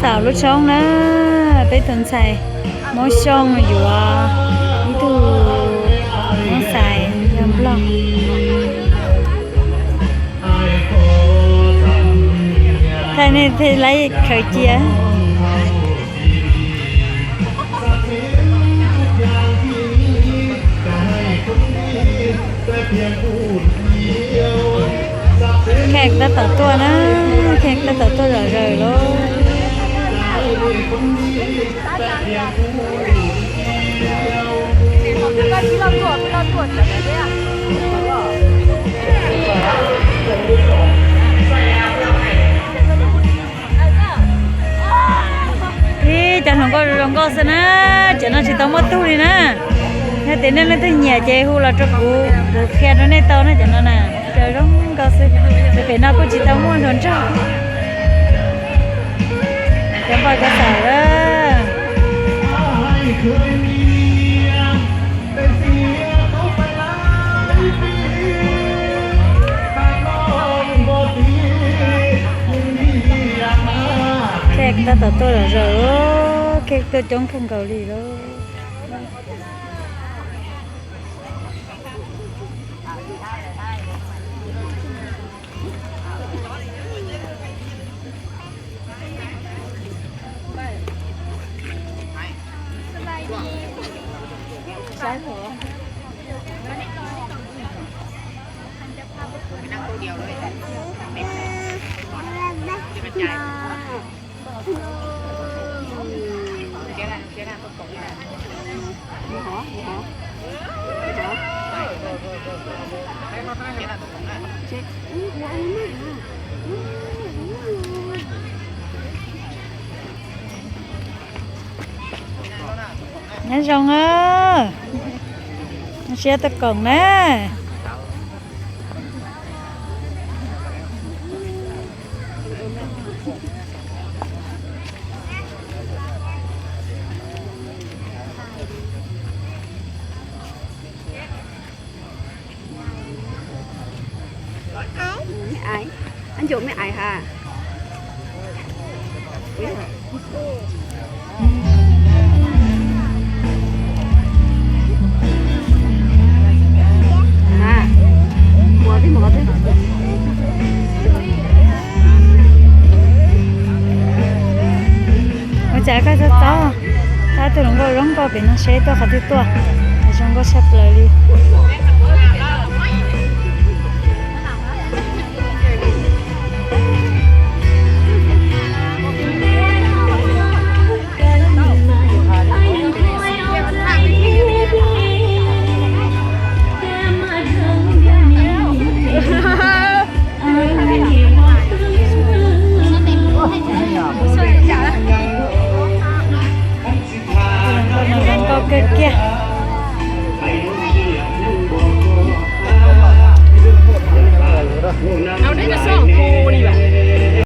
Xaus lub tshoob na, peb tus ntxhais Hmoob Xyooj yuav ib tug Hmoob xais yog Nplog. Thaij nej thiaj li khaws cia. Khej tab tom tuaj na, khej tab tom tuaj zom zaws lauj. Ib cov hluas nkauj zoo nkauj xwb na, cov no tsis tau muaj tug li na. Yog tias nej leej twg nyiam ces hu los rau kuv, kuv qhia rau nej tau na cov no na. Cov zoo nkauj xwb, ces pem no kuj tsis tau muaj hluas nraug. Cov npau cov xaum lawm. Khej tab tom tuaj zom zaws, khej tuaj coob kawg nkaus li lauj. Nyob zoo, siab tuaj koom na. Mej ais, ab ncaus mej ais ha. Ua cas koj txob txob, tab tus hluas nkauj zoo nkauj pem no seb tuaj qhov twg tuaj, zoo nkauj tshaj plaws li.